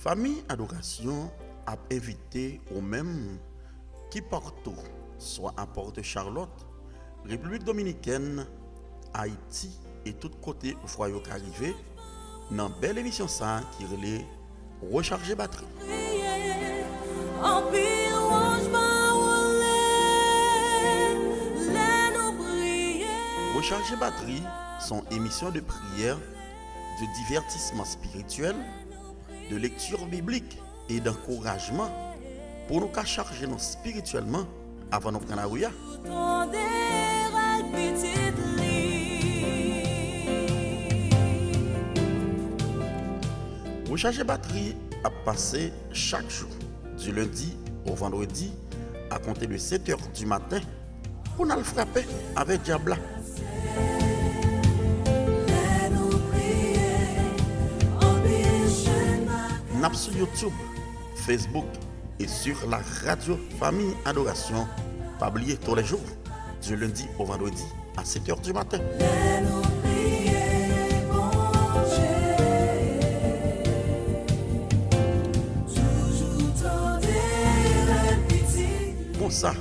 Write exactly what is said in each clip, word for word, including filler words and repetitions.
Fanmi Adorasyon ap envite ou menm ki patou, swa a Port Charlotte, Repiblik Dominikèn, Ayiti e tout kote vwa yo ka rive, nan bèl emisyon sa a ki rele Rechaje Batri. Anpil wòch pa wole lè nou priye. Rechaje Batri, son émission de prière, de divertissement spirituel, de lecture biblique et d'encouragement pou nou ka chaje nou espirityèlman avan nou pran lari a. Tande rèl pitit li. Rechaje Batri ap pase chak jou, du lundi au vendredi, à compter de sept heures du matin, pou n al frape avèk dyab la. N ap sou YouTube, Facebook et sur la radio Famille Adoration. Pa bliye, tous les jours, du lundi au vendredi, à sept heures du matin. Konsa,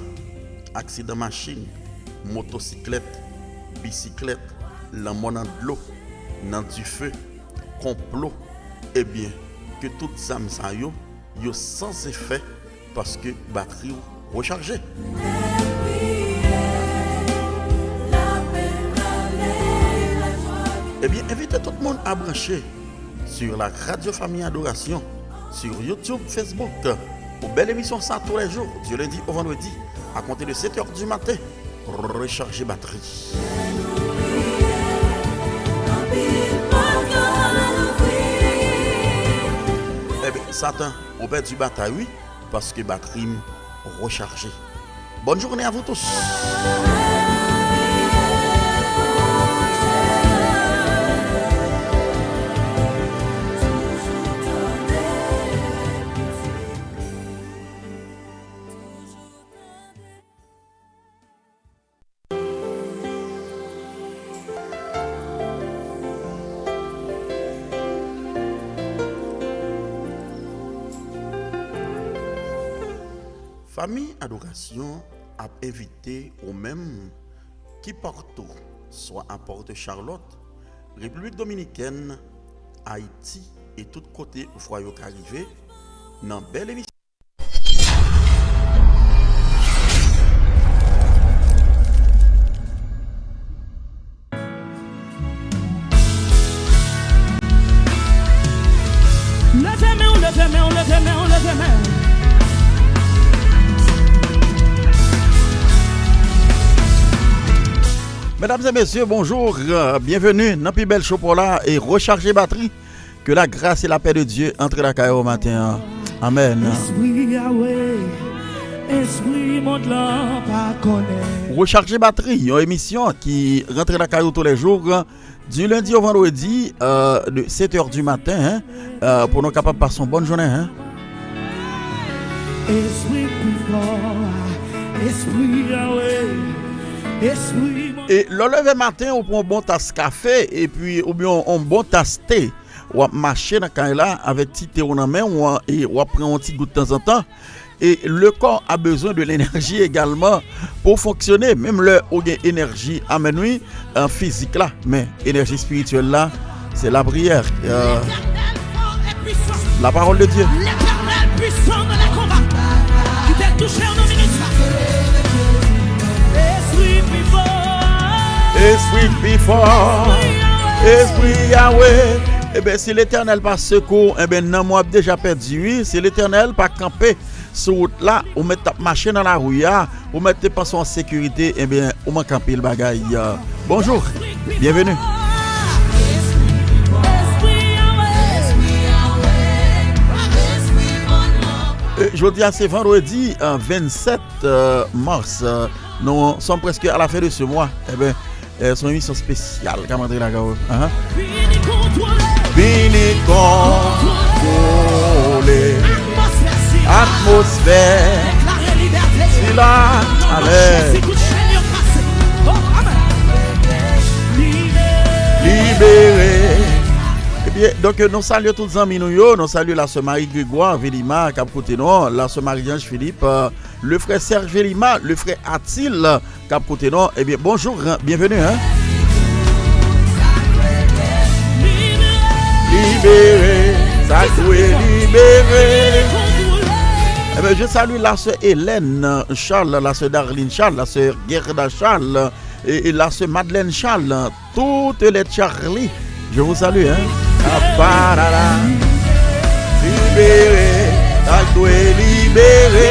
aksidan machin, motosiklèt, bisiklèt, lanmò nan dlo, nan dife, konplo, ebyen, ke tout zam sa yo, yo san efè paske batri w rechaje. Ebyen, envite tout moun a branche sur la Radio Famille Adoration, sur YouTube, Facebook, pou bèl emisyon sa tous les jours, du lundi au vendredi, à compter de sept heures du matin. Rechaje batri. Ebyen, Satan, ou pèdi batay wi, paske batri m rechaje. Bonne journée à vous tous. Fanmi Adorasyon ap envite ou menm ki patou, swa a Port Charlotte, Repiblik Dominikèn, Ayiti e tout kote vwa yo ka rive, nan bèl emisyon. Leve men w, leve men w, leve men w, leve men w. Medam e mesye, bonjou, byenveni nan pi bèl show pa w la e rechaje batri. Que la grâce et la paix de Dieu entre lakay ou maten an. Amèn. Espri Yahweh, espri mond lan pa konnen. Rechaje batri, yon emisyon ki rantre lakay ou tou lè jou, du lundi au vendredi, euh, de sept heures du matin, hein, euh, pou nou kapab pase yon bòn jounen, hein. Espri pi fò, espri Yahweh, espri mond. E lè w leve maten, ou pran yon bon tas kafe, epi, oubyen yon bon tas te. W ap mache nan kay la avèk ti te w nan men w an, e w ap pran yon ti gout tanzantan. Et le corps a besoin de l'énergie également pou fonksyone. Menm lè ou gen enèji, amèn wi, euh, fizik la, men enèji espirityèl la, se lapriyè, euh, la parole de Dieu. Espri pi fò. Espri pi fò. Espri Yahweh. Ebyen, si Letènèl pa sekou w, ebyen, nanm ou ap deja pèdi, wi. Si Letènèl pa kanpe sou wout la, ou mèt ap mache nan lari a, ou mèt te panse w an sekirite, ebyen, ou manke anpil bagay. Bonjou, byenveni. E, jodi a se vandredi, euh, vennsèt, euh, mas, euh, nous sommes presque à la fin de ce mois. Ebyen, euh, se yon emisyon espesyal k ap rantre lakay ou. Ahan. Vini kontwole atmosfè sila. Alèz. Libere. Donk, nou salye tout zanmi nou yo. Nou salye la sè Marie Grégoire Velima k ap koute nou, la sè Marie-Ange Philippe, euh, le frè Serge Velima, le frè Atil k ap koute nou. Ebyen, bonjou, byenveni, hein. Libere, sa k dwe libere. Ebyen, je salue la sè Hélène Charles, la sè Darline Charles, la sè Gerda Charles, e, e la sè Madeleine Charles, toutes les Charlie. Je vous salue, hein. Aparara. Libere, sa k dwe libere.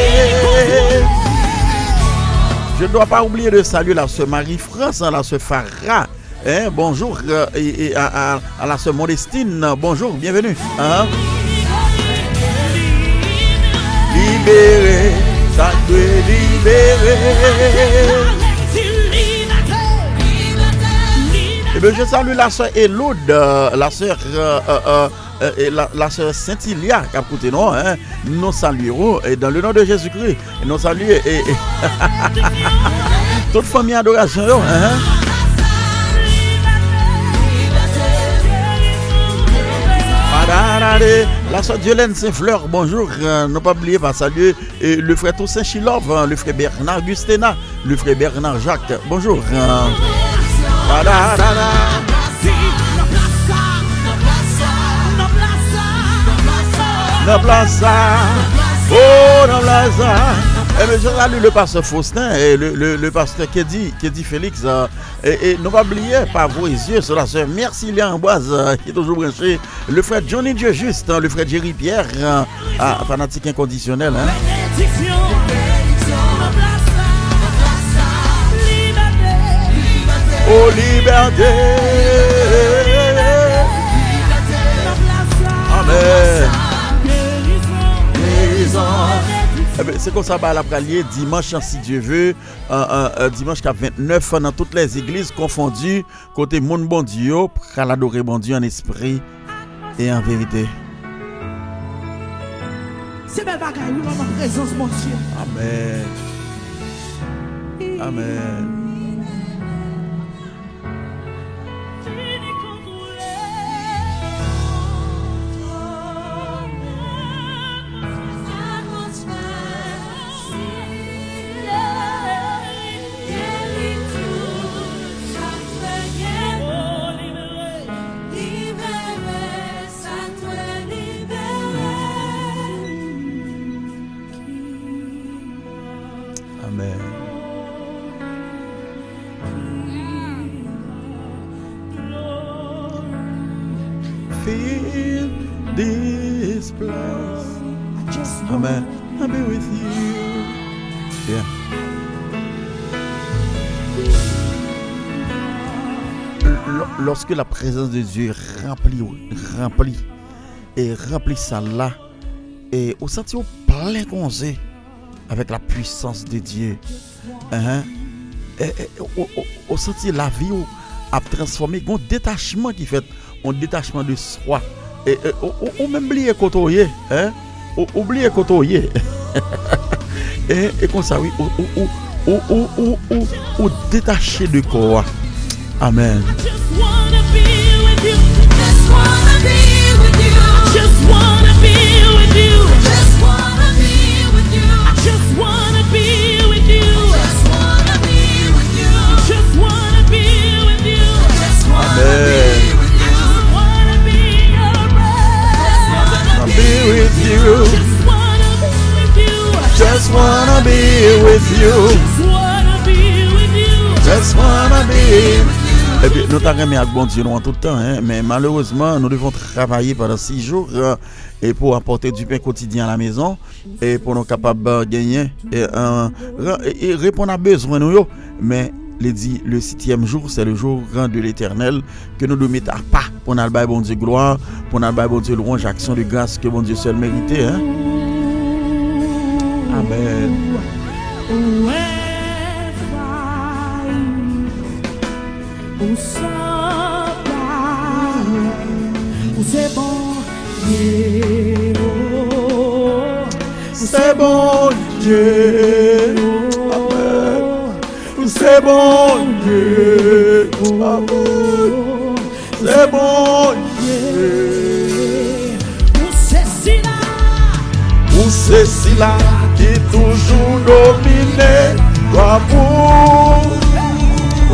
Je ne dois pas oublier de saluer la sè Marie-France, hein, la sè Farah. Hein, bonjou, euh, e, e a, a, a la sè Modestine, bonjou, byenveni. Hein? Libere, sa k dwe libere. Ebyen, je salue la sè Elode, euh, la sè, euh, euh, euh, euh, e la, la sè Sentilia k ap koute nou, hein. Nou salye w, e dans le nom de Jésus-Christ. Nou salye, e, e, tout fanmi adorasyon yo, hein. Padarare, la sè Dielène Saint-Fleur, bonjou. Euh, nou pa bliye pa salye, e, le frè Toussaint Chilov, hein, le frè Bernard Gustena, le frè Bernard Jacques. Bonjou. Euh, padarara. Nan plas sa. Oh, nan plas sa. Ebyen, je salue le pasteur Faustin et le, le, le pasteur Kedi, Kedi Félix, euh, e, e nou pa bliye, pa voye zye sou la sè Mercilien Amboise, euh, ki toujou branche. Le frè Johnny Dieujuste, le frè Jerry Pierre, euh, ah, fanatik enkondisyonèl, hein. Oh, libète. Amèn. Ebyen, se konsa bagay la pral ye dimanch, si Dye ve, euh, euh, euh, dimanch k ap ventnèf, nan toutes les églises confondues, kote moun Bondye yo pral adore Bondye an espri e an verite. Se bèl bagay, wi, mwen nan prezans Bondye. Amèn. Amèn. Amèn. Fill this place. Amèn. I'll be with you. Yeah. L-, l-, lorsque la présence de Dieu remplit, remplit, e ranpli sal la, e ou santi w plen konze avec la puissance de Dieu. Hein? E, e, ou, ou, ou santi lavi w ap transfòme, gon detachman ki fèt, yon detachman de swa. E, e, ou, ou, ou menm bliye kote w ye, hein? Ou, ou bliye kote w ye. E, e konsa, wi, ou, ou, ou, ou, ou, ou, ou, ou detache de kò a. Amen. I just wanna be with you. Just wanna be with you. Just wanna be with you. Just wanna be with you. I just wanna be with you. Just wanna be with you. Just wanna be with you. Just wanna be with you. Amen. I just wanna be your bride. Be with you. Just wanna be with you. Just wanna be with you. Just wanna be with you. Just wanna be with you. Ebyen, nou ta renmen ak Bondye nou an tout tan, hein, men malerezman, nous devons travailler pendant six jours, euh, et pour apporter du pain quotidien à la maison, et pour nou kapab, euh, genyen, e, euh, re-, e, e reponn a bezwen nou yo. Men, li di, le sityèm jou, c'est le jour de l'Éternel, ke nou dwe met apa pou n al bay Bondye glwa, pou n al bay Bondye lwanj, aksyon de gras ke Bondye sèl merite, hein. Amen. Ou sanble, ou se Bondye, oh. Ou se Bondye, oh. Amen. Ou se Bondye, oh. Amen. Ou se Bondye. Se sila ki toujou domine, glwa pou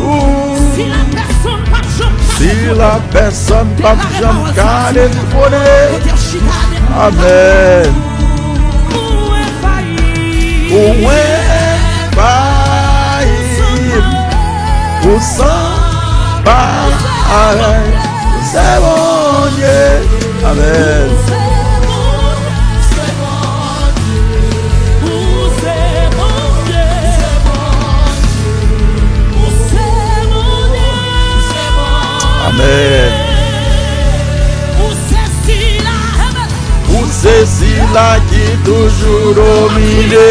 ou. Si la pèsonn p ap janm kale twone. Si la pèsonn p ap janm kale twone. Kote w chita a, dekla sa. Amèn. Ou envayi. Ou envayi. Ou san parèy. Ou se Bondye. Amèn. Amèn. Ou se sila ki toujou domine.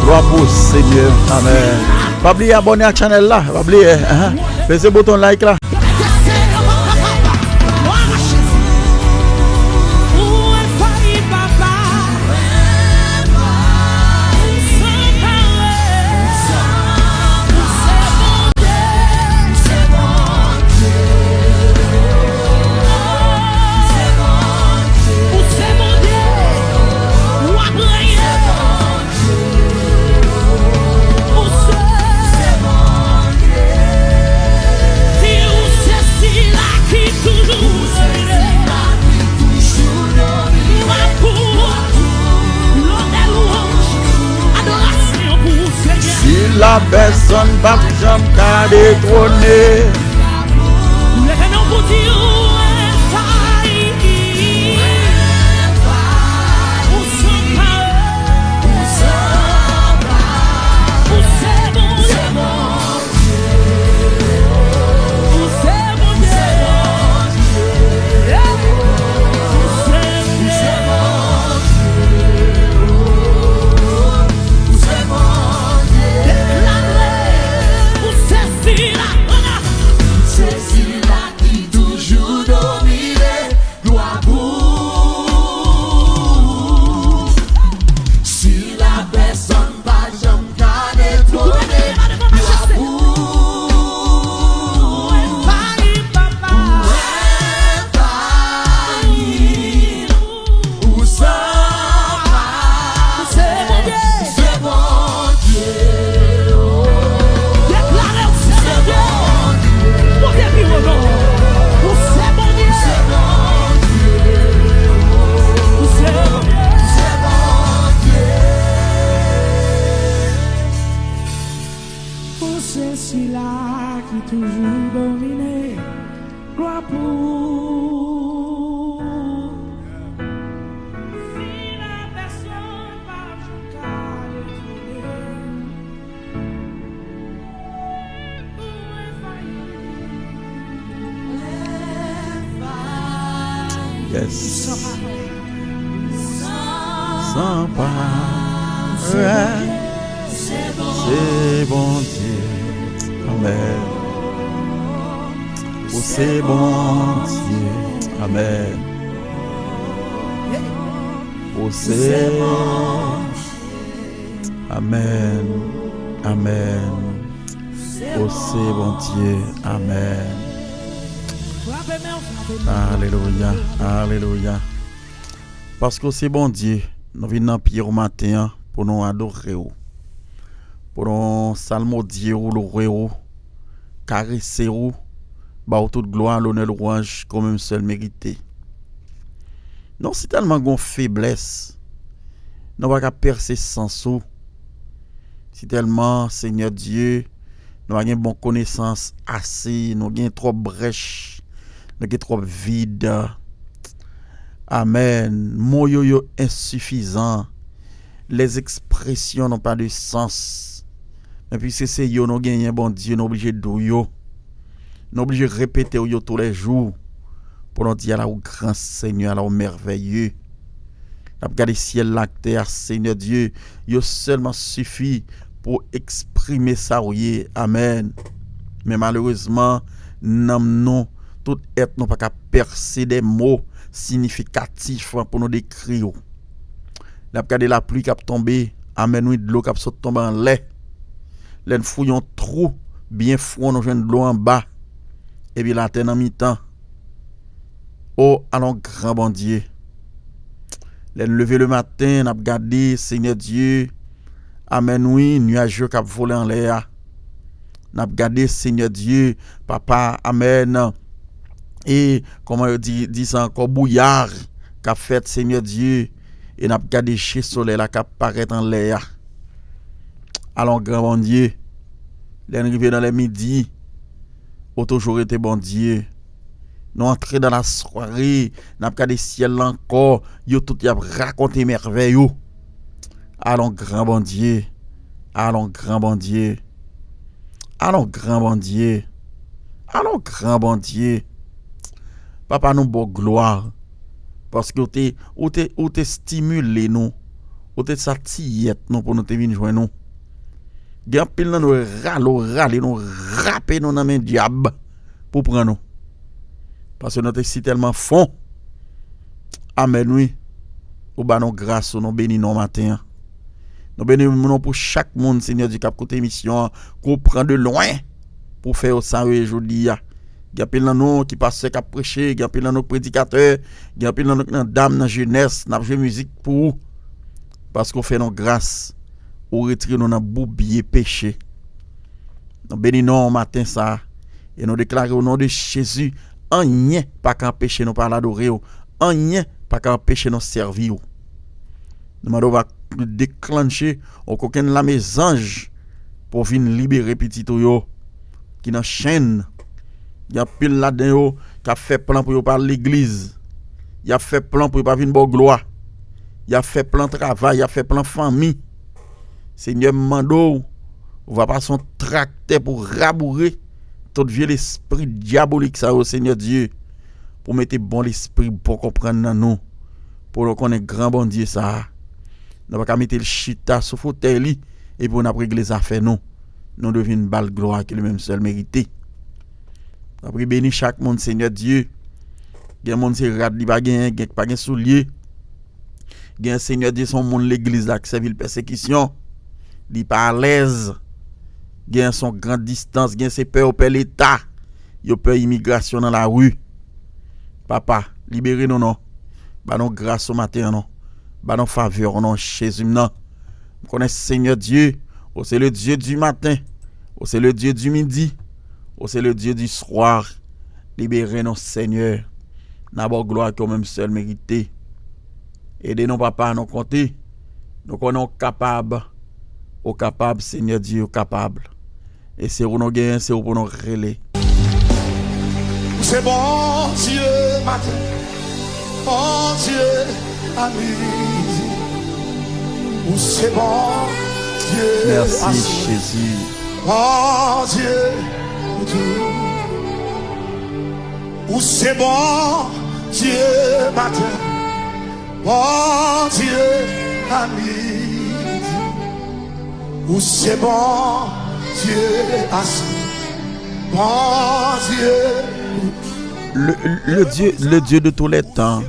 Glwa pou Senyè. Amèn. Pa bliye abòne ak chanèl la. Pa bliye, hein. Peze bouton like la. Ou se Bondye, w ap renye. Ou se Bondye. Di ou se sila ki toujou domine. Glwa pou ou. Lonè, lwanj, adorasyon pou ou, Senyè. Si la pèsonn p ap janm ka detwone. Leve men w pou di ou envayi. Ou san parèy. Ou se Bondye. Ou se Bondye. Ou se Bondye. Deklare, ou se sila. Se sila ki toujou domine, glwa pou ou. Si la pèsonn pa janm ka detwone, glwa pou ou. Ou envayi, papa. Ou envayi. Ou san parèy. Se Bondye. Se Bondye. Deklare ou se Bondye. Monte pi wo non. Ou se Bondye. Ou se Bondye. Ou se sila ki toujou domine. Glwa pou ou. Si la pèsonn pa janm ka detwone. Yes. San parèy. Se Bondye. Amèn. Ou se Bondye. Amèn. Ou se Bondye. Amèn. Amèn. Ou se Bondye. Amèn. Alelouya. Alelouya. Paske w se Bondye, nou vin nan pye w maten an pou nou adore w. Pou nou salmodye w, lwe w, karese w, ba w tout glwa, lonè, lwanj ke w menm sèl merite. Non, si tèlman gen yon feblès, nou pa ka pèse sans ou. Si tèlman, Senyè Dye, nou pa gen bon konesans ase, nou gen twòp brèch, nou gen twòp vid. Amèn. Mo yo, yo ensifizan. Les expressions n'ont pas de sens. Men piske se yo nou genyen, Bondye, nou oblije di w yo. Nou oblije repete w yo toulèjou. Pou nou di, ala ou gran, Senyè, ala ou mèvèye. N ap gade syèl la ak tè a, Senyè Dye, yo sèlman sifi pou eksprime sa w ye. Amèn. Men malerezman, nanm nou, tout èt nou pa ka pèse de mo siyifikatif pou nou dekri w. N ap gade lapli k ap tonbe, amèn wi, dlo k ap sot tonbe anlè. Lè n fouye yon twou byen fwon, nou jwenn dlo anba. Epi latè nan mitan. O, ala yon gran Bondye. Lè n leve le maten, n ap gade, Senyè Dye, amèn, wi, nyaj yo k ap vole anlè a. N ap gade, Senyè Dye, Papa, amèn. E, kòman yo di, di sa ankò, bouya k ap fèt, Senyè Dye. E n ap gade je solèy la k ap parèt anlè a. Alon, gran Bondye, lè n rive nan lè midi, ou toujou rete Bondye. Nou antre nan lasware, n ap gade syèl la ankò, yo tout y ap rakonte mèvèy ou. Alon, gran Bondye, alon, gran Bondye, alon, gran Bondye, alon, gran Bondye. Papa, nou ba w glwa, paske ou te, ou te, ou te estimile nou, ou te satiyèt nou pou nou te vin jwenn ou. Gen anpil nan nou rale w, rale nou, rape nou nan men dyab pou pran nou. Paske nou te si tèlman fon. Amèn, wi. Ou ba nou gras ou, nou beni non maten an. Nou beni non pou chak moun, Senyè Dye, k ap koute emisyon an, ke w pran de lwen pou fè yo sa yo ye jodi a. Gen anpil nan nou ki pastè k ap preche, gen anpil nan nou ki predikatè, gen anpil nan nou ki nan dam, nan jenès, n ap jwe mizik pou ou. Paske w fè nou gras, ou retire nou nan boubye peche. Nou beni non w maten sa a, e nou deklare o non de Jezi, anyen pa ka anpeche nou pa al adore w, anyen pa ka anpeche nou sèvi w. Nou mande w va deklanche yon kokenn lame zanj pou vin libere pitit ou yo ki nan chenn. Gen anpil ladan yo k ap fè plan pou yo pa al legliz. Y ap fè plan pou yo pa vin ba w glwa. Y ap fè plan travay, y ap fè plan fanmi. Senyè, m mande w, ou va pase yon traktè pou raboure tout vye lespri dyabolik sa yo, Senyè Dye, pou mete bon lespri, bon konprann nan nou, pou nou konnen gran Bondye sa a. Nou pa ka mete l chita sou fotèy li, epi pou n ap regle zafè nou. Nou dwe vin ba l glwa ke li menm sèl merite. N ap beni chak moun, Senyè Dye. Gen moun se rad li pa genyen, gen ki pa gen soulye. Gen Senyè Dye se yon moun legliz la ki sèvi l pèsekisyon. Li pa alèz. Gen se yon gran distans, gen se pè yo pè Leta. Yo pè imigrasyon nan lari. Papa, libere nou non. Ba nou gras sou maten an non. Ba nou favè w non, Jezi m nan. M konnen Senyè Dye, ou se le Dye di maten, ou se le Dye di midi, ou se le Dye di swa. Libere nou, Senyè. N a ba w glwa ke w menm sèl merite. Ede nou, Papa, nou konte. Nou konnen w kapab. Ou kapab, Senyè Dye, ou kapab. E se ou nou genyen, se ou pou nou rele. Ou se Bondye maten, Bondye a midi. Ou se Bondye Mèsi, aswè, Jezi. Bondye pou tou. Ou se Bondye maten, Bondye a midi. Ou se Bondye aswè, Bondye. Le, le Dieu, le Dieu de tous les temps,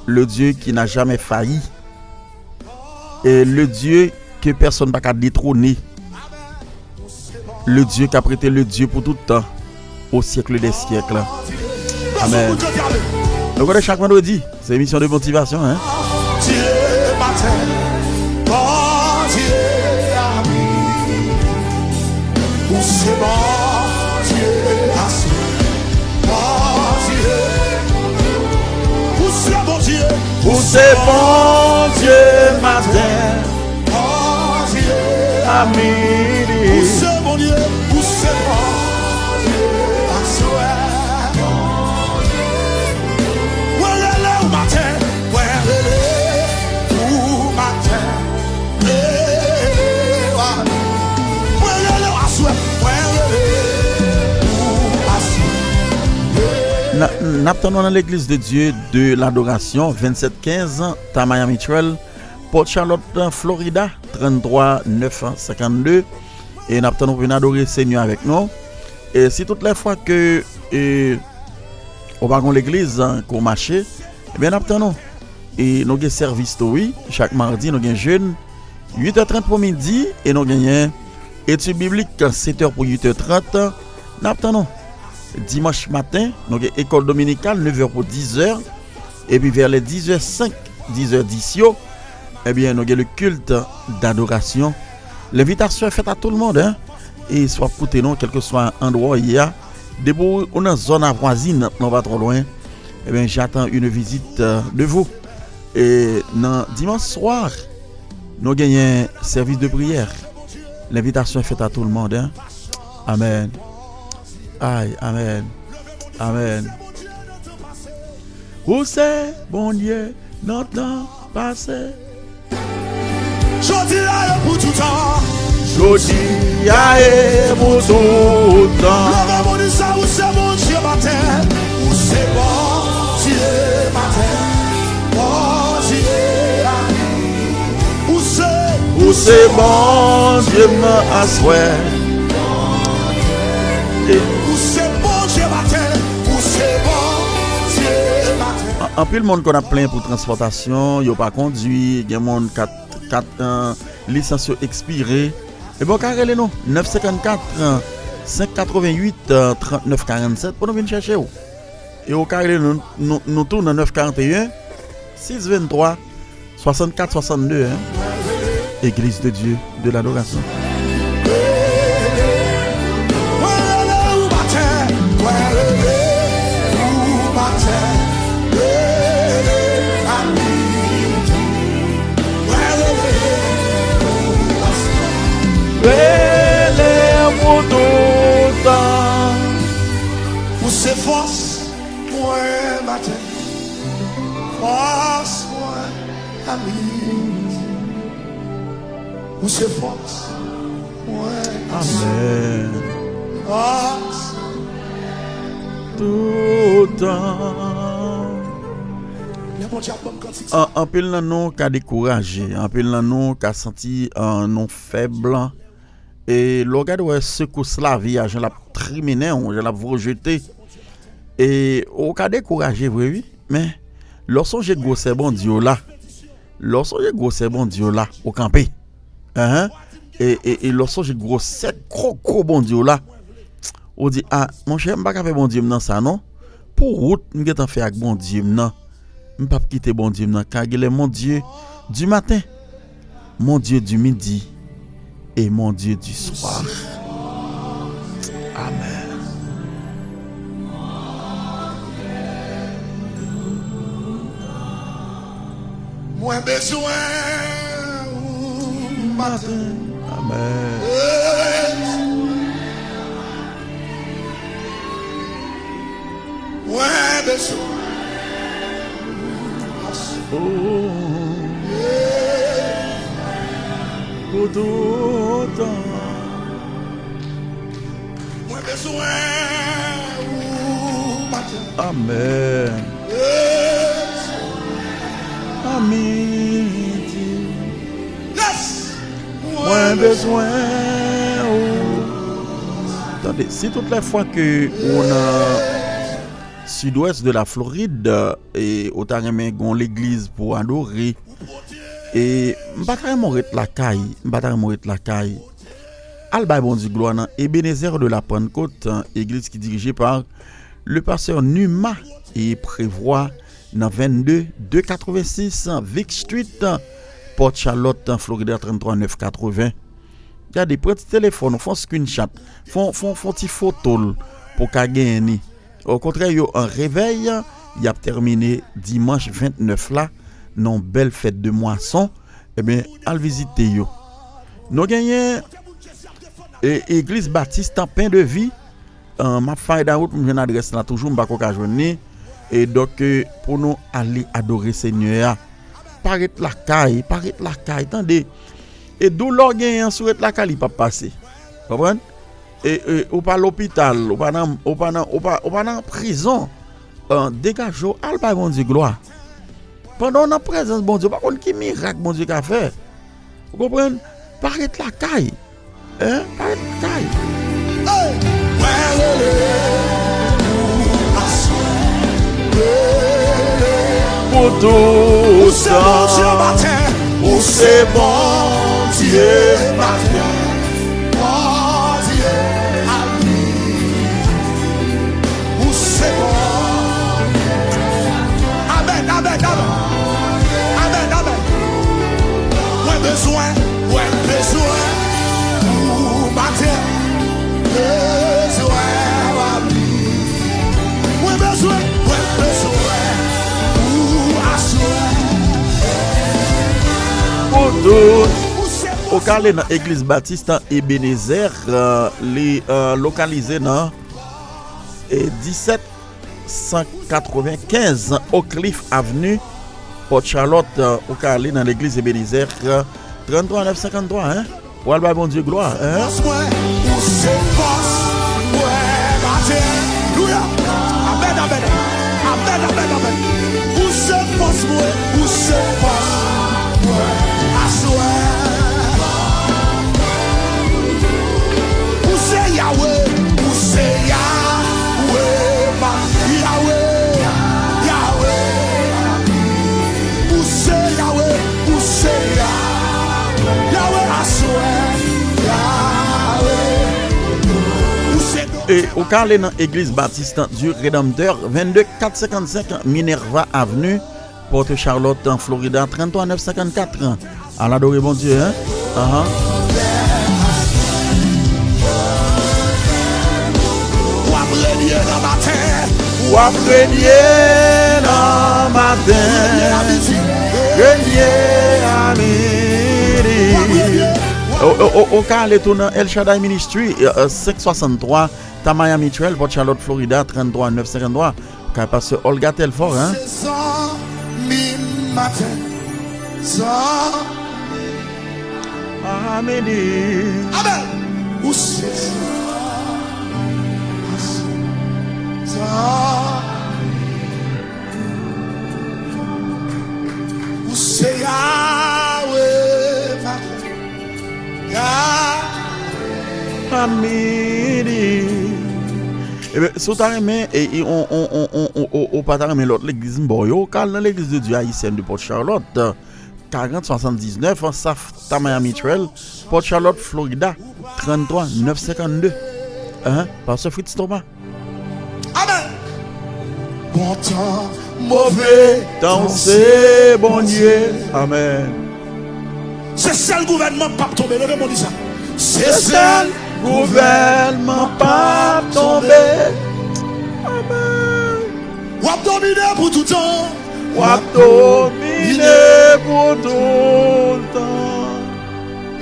le Dieu qui n'a jamais failli, et le Dieu que personne pa ka détrôner, le Dieu k ap rete le Dieu pour tout temps, au siècle des siècles. Amen. Nou konnen chak vandredi, se emisyon de motivasyon, hein? Bondye maten, Bondye a midi. Ou se Bondye aswè, Bondye. Ou se Bondye, ou se Bondye maten, Bondye a midi. Ou se Bondye, ou se Bondye aswè. Mwen rele ou maten, mwen rele ou maten. Mwen rele w aswè, mwen rele ou aswè. N a, n ap tann nou nan Legliz de Dye de Ladorasyon, vennsèt kenz Ta Miami Trail, Port Charlotte, Florida, tranntwa nèf senkannde. E n ap tann nou pou vin adore Senyè avèk nou. E si tout lè fwa ke, e, ou pa gon legliz, ke w mache, ebyen, n ap tann ou. E nou gen sèvis tou, wi. Chak madi, nou gen jèn, uit è trant pou midi, e nou genyen etid biblik, sèt è pou uit è trant. N ap tann ou. Dimanch maten, nou gen ekòl dominikal, nèf è pou diz è. Epi vè lè diz è senk, dizè dis yo, ebyen, nou gen le culte d'adoration. L'invitation est faite à tout le monde, hein. E si w ap koute nou, kèlkeswa andwa w ye a, depi w nan zòn avwazinant, non, pa twò lwen, ebyen, j'attends une visite, euh, de vous. E nan dimanch swa, nou genyen sèvis de priyè. L'invitation est faite à tout le monde, hein. Amen. Ay, amen. Amen. Ou se Bondye nan tan pase. Jodi a e pou toutan. Jodi a e pou toutan. Leve moun sa, ou se Bondye maten. Ou se Bondye maten. Bondye a. Ou se. Ou se Bondye m nan aswè. E ou se Bondye maten. Ou se Bondye maten. An-, anpil moun konn ap plenyen pou transpòtasyon, yo pa kondwi, gen moun kat, kat, euh, lisans yo ekspire. Ebyen, ou ka rele nou, nèf senkannkat, senk katreventuit, trannèf karannsèt pou nou vin chèche w. E ou ka rele nou, nou, nou tou nan nèf karanteyen, sis venntwa, swasannkat swasannde, hein. Église de Dieu de l'adoration. Rele pou toutan. Ou se fòs mwen maten. Fòs mwen. Amen. Ou se fòs mwen. Amen. Fòs. Toutan. Lè Bondye ap ban m kantik sa. An-, anpil nan nou ka dekouraje, anpil nan nou ka santi, euh, nou fèb. E lè w gade, w wè sekous lavi a, jan l ap trimennen w, jan l ap voye w jete. E ou ka dekouraje vre, wi. Men, lè w sonje gwosè Bondye w la, lè w sonje gwosè Bondye w la, ou kanpe. Enhen. E, e, e lè w sonje gwosè gwo, gwo Bondye w la, ou di, "A, monchè, m pa ka fè Bondye m nan sa, non. Pou wout m gentan fè ak Bondye m nan." M p ap kite Bondye m nan, car il est mon Dieu du matin, mon Dieu du midi et mon Dieu du soir. Amen. Mwen bezwen ou maten. Amen. Mwen bezwen. Oh. Pou toutan. Mwen bezwen ou maten. Amen. Yes. A midi. Yes. Mwen bezwen ou. Tande, si tout lè fwa ke ou nan sidwès de la Florid, e ou ta renmen gon legliz pou adore, e m pa ta renmen w ret lakay, m pa ta renmen w ret lakay. Al bay Bondye glwa nan Ebenezer de la Pentecôte, egliz ki dirije pa le pastè Numa e prevwa nan vennde de katrevensis Vick Street, Port Charlotte, Florida tranntrwa nèf katreven. Gade, pran ti telefòn ou, fè yon screenshot, fè yon, fè yon, fè yon ti foto l pou w ka genyen ni. Okontrè, yo an revèy, y ap tèmine dimanch vennèf la, nan yon bèl fèt de mwason. Ebyen, al vizite yo. Nou genyen, e, Egliz Batis Tan Pen de Vi, e, m ap find out pou m jwenn adrès la toujou, m pako ka jwenn li. E donk, e, pou nou ale adore Senyè a. Pa ret lakay, pa ret lakay, tande. E doulè w genyen an, si w ret lakay, li p ap pase. Konprann? E, e, ou pa lopital, ou pa nan, ou pa nan, ou pa, ou pa nan prizon. E, degaje w, al bay Bondye glwa. Pandan w nan prezans Bondye, ou pa konn ki mirak Bondye ka fè. Ou konprann? Pa ret lakay. Hein? Pa ret lakay. Hey! Mwen rele ou aswè. Rele. Pou toutan. Ou se Bondye maten. Ou se Bondye maten. Bondye a midi. Ou se Bondye. Amen, amen, amen. Tout. Ou ka ale nan Egliz Batis Ebenezer, euh, li euh, lokalize nan eh, disèt san katrevenkenz Oak Cliff Avenue, Port Charlotte. Euh, ou ka ale nan Legliz Ebenezer, euh, tranntrwa nèf senkanntwa, hein? Ou al bay Bondye glwa, hein? Fòs mwen, ou se fòs mwen, maten. Alelouya. Amèn, amèn. Amèn, amèn, amèn. Ou se fòs mwen, ou se fòs mwen. Aswè. Ou se Yahweh, ou se Yahweh, ma, Yahweh, Yahweh. Ou se Yahweh, ou se Yahweh, Yahweh aswè, Yahweh. Ou se E ou ka ale nan Egliz Batis du Rédempteur, vennde kat senkannsenk Minerva Avenue, Port Charlotte, Florida, tranntrwa nèf senkannkat. Al adore Bondye, hein? Ahan. W ap renye nan maten. W ap renye nan maten. Renye a midi. Renye a midi. W ap renye. Ou, ou, ou, ou ka ale tou nan El Shaddai Ministry, euh, euh, senk swasanntwa Tamaya Mitchell, Port Charlotte, Florida, tranntrwa nèf senkanntwa. Kay pastè Olga Telfort, hein? Se zanmi maten, zanmi a midi. Amen. Ou se zanmi, zanmi. Ou se Yahweh maten. A midi. Ebyen, si w ta renmen, e, e, on, on, on, on, on, on, ou pa ta renmen lòt legliz m ba w yo, ou ka al nan Legliz de Dieu Haïtienne de Port Charlotte, karant swasanndiznèf, South Tamaya Mitchell, Port Charlotte, Florida, tranntrwa nèf senkannde. Hein? Pastè Fritz Thomas. Amen. Bon tan, move tan, se Bondye. Amen. Se sèl gouvènman p ap tonbe. Leve men w, di sa. Se sèl gouvènman p ap tonbe. Amen. W ap domine pou toutan. W ap domine pou toutan.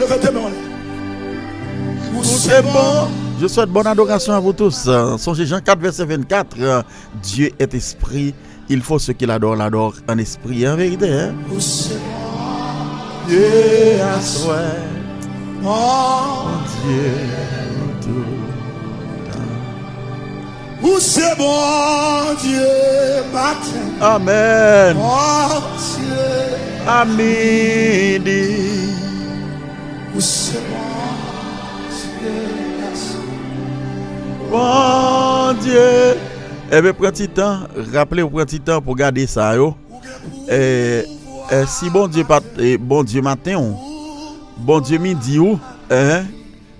Leve de men w anlè. Ou se bon. Je souhaite bonne adoration à vous tous. Euh, Songez Jean quatre, verset vingt-quatre. Euh, Dieu est esprit. Il faut ceux qui l'adorent l'adorent en esprit et en vérité, hein? Ou se Bondye aswè. Bondye toutan. Ou se Bondye maten. Amen. Bondye a midi. Ou se Bondye aswè. Bondye. Ebyen, pran ti tan, raple w, pran ti tan pou gade sa yo. E, e, si Bondye pa t, e, Bondye maten w, Bondye midi w, en,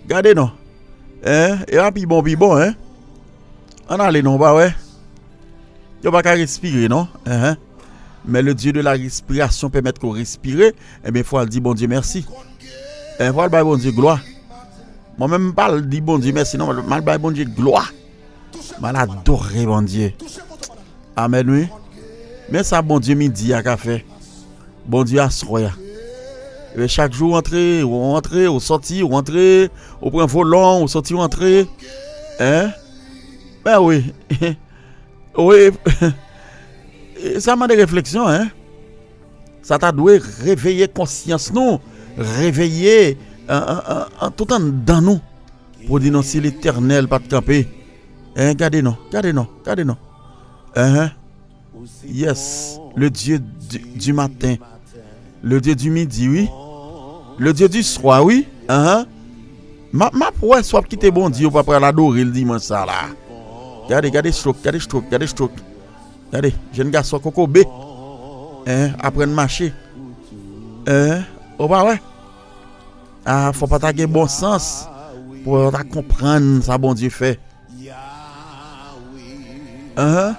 gade non. En, e a pi bon, pi bon, en. Ann ale non, w pa wè? Yo pa ka respire non. En. Mais le Dieu de la respiration permet ke w respire. Ebyen, fò w al di Bondye mèsi. En, fò w al bay Bondye glwa. Mwen menm, m pa al di Bondye mèsi non, m al bay Bondye glwa. M al adore Bondye. Amen, wi. Men sa Bondye midi a ka fè. Bondye aswè a. Ebyen, chak jou w antre, w antre, w sòti, w antre, w pran volan, w sòti, w antre. En? Ben wi. Wi. Sa mande refleksyon, en. Sa ta dwe reveye konsyans nou, reveye an, an, an, an tout anndan nou. Pou di non, si Letènèl pa t kanpe. En, gade non, gade non, gade non. Enhen. Yes, le Dieu du, du matin. Le Dieu du midi, wi. Le Dieu du soir, wi. Enhen. M ap, m ap wè si w ap kite Bondye ou pa pral adore l dimanch sa la. Gade, gade stroke, gade stroke, gade stroke. Gade, jèn gason kokobe. Enhen, aprann mache. Enhen, ou pa wè? A, fò pa ta gen bon sans pou w ta konprann sa Bondye fè. Enhen.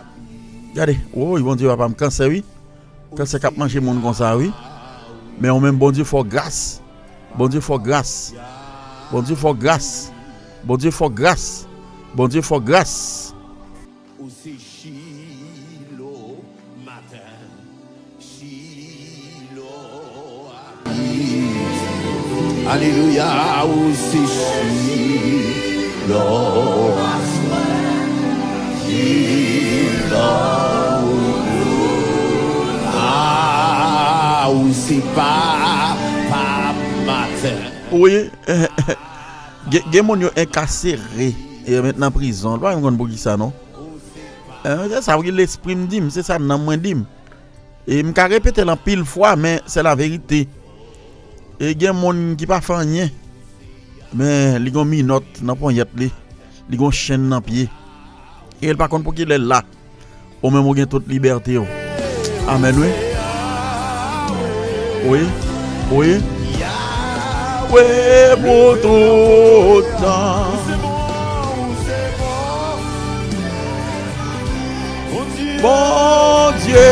Gade, woy, Bondye papa m, kansè wi. Kansè k ap manje moun konsa wi. Men ou menm Bondye fè w gras. Bondye fè w gras. Bondye fè w gras. Bondye fè w gras. Bondye fè w gras. Ou se Chilo maten. Chilo a midi. Alelouya, ou se Chilo, Chilo, ah, ou se papa maten. Wi, gen, gen moun yo enkasere, e yo met nan prizon. L pa menm konn poukisa, non. Eh, se sa, wi, lespri m di m, se sa nanm mwen di m. E m ka repete l anpil fwa, men se laverite. E gen moun ki pa fè anyen, men li gon minòt nan ponyèt li, li gon chenn nan pye. E l pa konn pou kilè l la. Ou menm ou gen tout libète w. Amèn, wi. Wi, wi. Yahweh pou tout tan. Bondye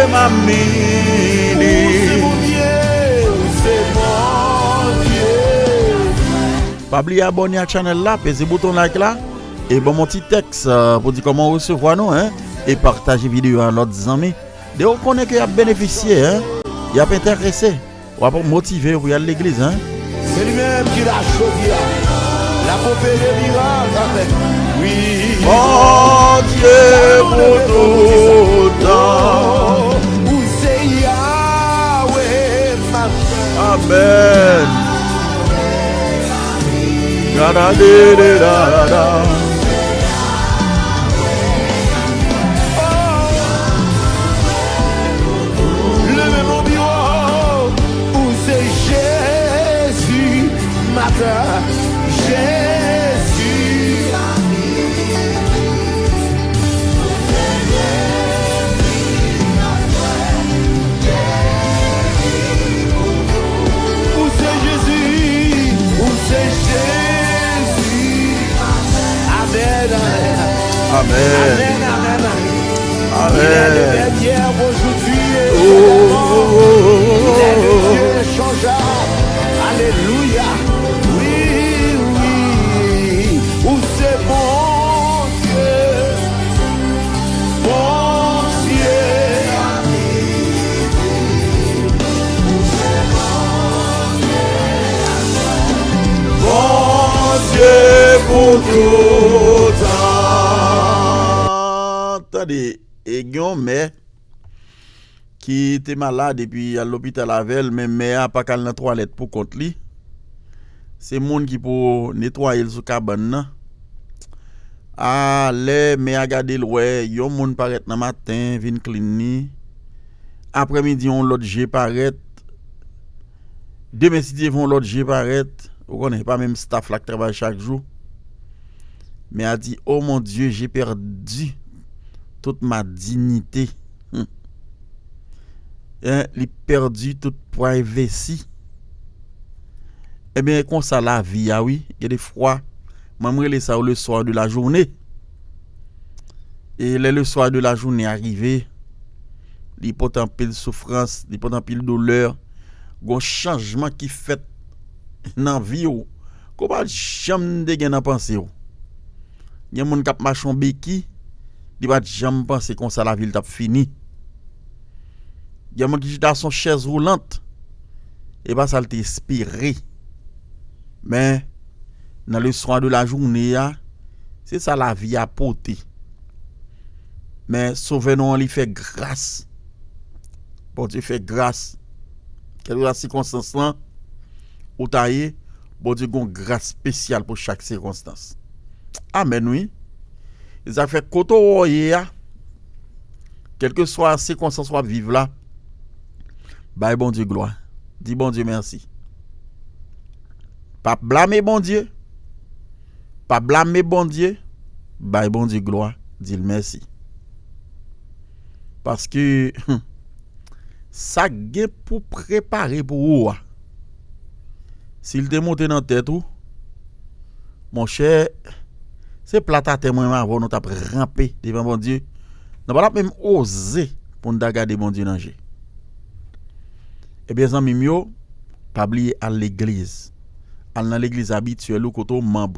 m ap beni. Pa bliye abòne ak chanèl la, peze bouton like la, e ban m yon ti tèks, euh, pou di kòman w resevwa nou, en, e pataje videyo a lòt zanmi. Depi w konnen ke y ap benefisye, en, y ap enterese. W ap motive yo pou y al legliz, en. Se li menm ki la jodi a. L ap opere mirak avèk nou. Wi. Bondye pou tout tan. Ou se Yahweh, maten. Amèn. Gadadededada. Leve men w pi wo, ou se Jezi maten, Jezi. Ou se Jezi, ou se Jezi. Amèn, amèn. Amèn. Amèn, amèn, amèn. Amèn. Il est le même hier, aujourd'hui et éternellement. Oh, oh, oh, oh, oh. Il est le Dieu inchangeable. Alléluia. Wi, wi. Ou se Bondye. Bondye. Bondye pou tout tan. Tande, e gen yon mè ki te malad epi y al lopital avè l, men mè a pa ka al nan twalèt pou kont li. Se moun ki pou netwaye l sou kabann nan. A, lè mè a gade l, wè yon moun parèt nan maten, vin clean li. Aprèmidi, yon lòt je parèt. Demen, si Dye vle, yon lòt je parèt. Ou konnen, se pa menm staff la k travay chak jou. Mè a di, "Oh mon Dieu, j'ai perdu toute ma dignité." Hmm. En, li pèdi tout privacy. Ebyen, konsa lavi a, wi. Gen de fwa, mwen, m rele sa yo le soir de la journée. E lè le soir de la journée a rive, li pote anpil soufrans, li pote anpil doulè. Gon chanjman ki fèt nan vi w ke w pa t janm te gen nan panse w. Gen moun k ap mache yon beki, li pa t janm panse konsa lavi l t ap fini. Gen moun ki chita sou yon chèz woulant, e pa sa l te espere. Men, nan le soir de la journée a, se sa lavi a pote. Men Sovè nou an, li fè gras. Bondye fè gras. Kèlkeswa sikonstans lan ou ta ye, Bondye gen yon gras espesyal pou chak sikonstans. Amèn, wi. E sa k fè kote w ye a, kèlkeswa sikonstans w ap viv la, bay Bondye glwa. Di Bondye mèsi. Pa blame Bondye. Pa blame Bondye. Bay Bondye glwa. Di l mèsi. Paske, sa k gen pou prepare pou ou a, si l te monte nan tèt ou, monchè, se plat atè mwen menm avè w nou t ap ranpe devan Bondye. Nou pa t ap menm oze pou n ta gade Bondye nan je. Ebyen, zanmi m yo, pa bliye al legliz. Al nan legliz abityèl ou kote w manm.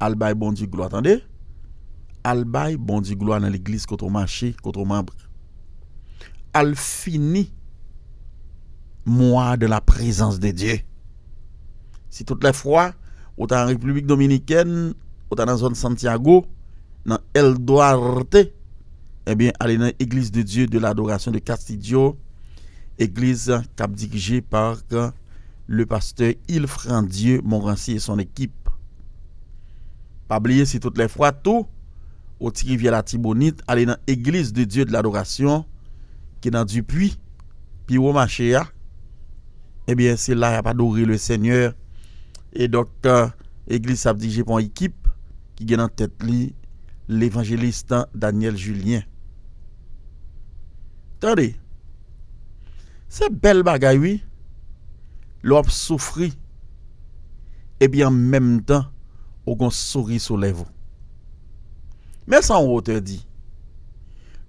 Al bay Bondye glwa, tande? Al bay Bondye glwa nan legliz kote w mache, kote w manm. Al fini mwa de la prezans de Dye. Si tout lè fwa ou ta an Repiblik Dominikèn, ou ta nan zòn Santiago, nan El Duarte, ebyen, ale nan Église de Dieu de l'Adoration de Castillo, egliz k ap dirije pa le pastè Ilfrandieu Morancy et son équipe. Pa bliye, si tout lè fwa tou, ou Ti Rivyè Latibonit, ale nan Église de Dieu de l'Adoration, ki nan Dupuis, pi wo mache a, ebyen, se la y ap adore le Seigneur. E donk, euh, egliz sa ap dirije pa yon ekip ki gen nan tèt li levanjelis Daniel Julien. Tande, se bèl bagay, wi, lè w ap soufri, epi an menm tan, ou gon souri sou lèv ou. Men sa yon otè di,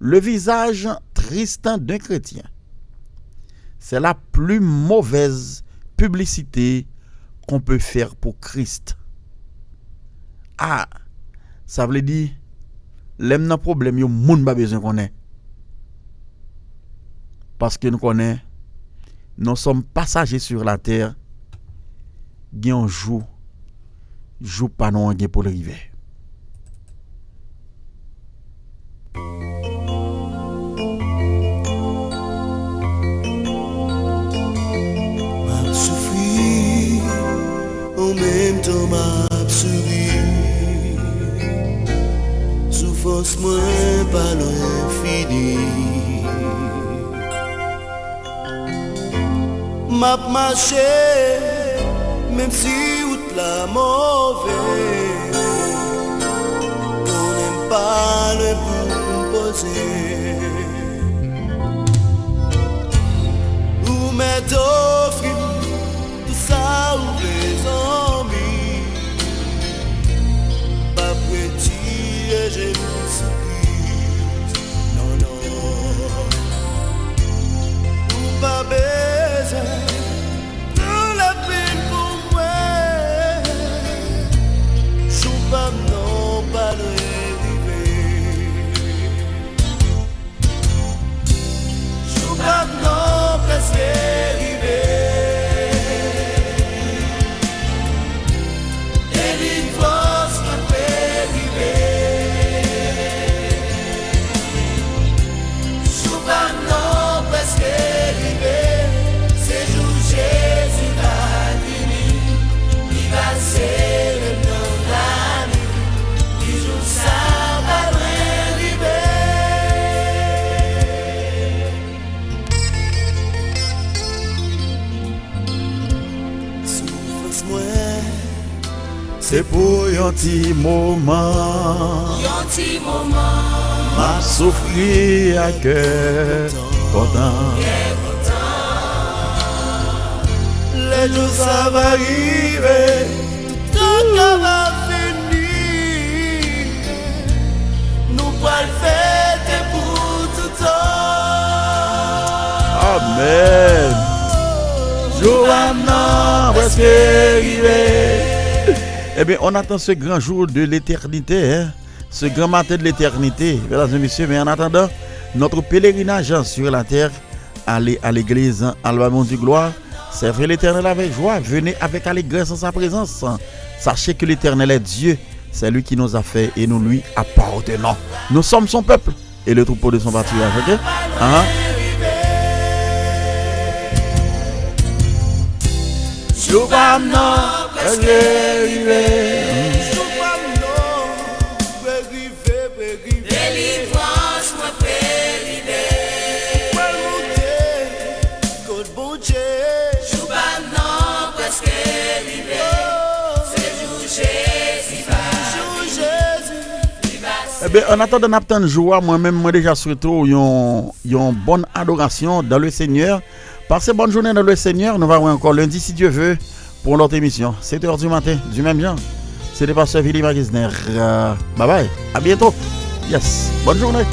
le visage triste d'un chrétien, c'est la plus mauvaise publicité qu'on peut faire pour Christ. Ah, sa vle di, lè m nan pwoblèm, yon moun pa bezwen konnen. Paske nou konnen, nous sommes passagers sur la terre, gen yon jou, jou pa nou an gen pou l rive. M ap soufri, an menm tan m ap souri. Soufrans mwen pa lwen fini. M ap mache, menm si wout la move. Konnen m pa lwen pou m poze. Ou mèt ofri m tout sa ou vle, zanmi. M p ap retire je m sou Kris. Non, non. Ou pa bezwen pran lapenn pou mwen. Jou pa m nan pa lwen rive. Jou pa m nan prèske rive. Delivrans mwen prèske rive. Jou pa m nan prèske rive. Se jou Jezi va vini. Li va sere m nan lavi. Ki jou sa pa lwen rive. Soufrans mwen, se pou yon ti moman. Yon ti moman. M ap soufri ak kè kontan. Kè kontan. Lè jou sa va rive, tout kaka va fini. Nou pral fete pou toutan. Amèn. Jou pa m nan prèske rive. Eh bien, on attend ce grand jour de l'éternité, hein? Ce grand matin de l'éternité, mesdames et messieurs. Mais en attendant, notre pèlerinage sur la terre, allez à l'église, al ba Bondye glwa, servez l'Éternel avec joie, venez avec allégresse en sa présence. Sachez que l'Éternel est Dieu, c'est lui qui nous a fait et nous lui appartenons. Nous sommes son peuple et le troupeau de son pâturage, ok? Hein? Jou pa m nan prèske rive. Jou pa m nan prèske rive. Delivrans mwen prèske rive. Pral monte kot Bondye. Jou pa m nan prèske rive. Se jou Jezi va. Jou Jezi. Ebyen, an atandan n ap tann jou a, mwen menm, mwen deja swete w yon, yon bòn adorasyon dans le Seigneur. Passez bonne journée dans le Seigneur. Nou va wè ankò lendi, si Dieu veut, pour une autre émission. Sept heures du matin, du même genre. Se te pastè Willy Magisner. Euh, bye bye. À bientôt. Yes. Bonne journée.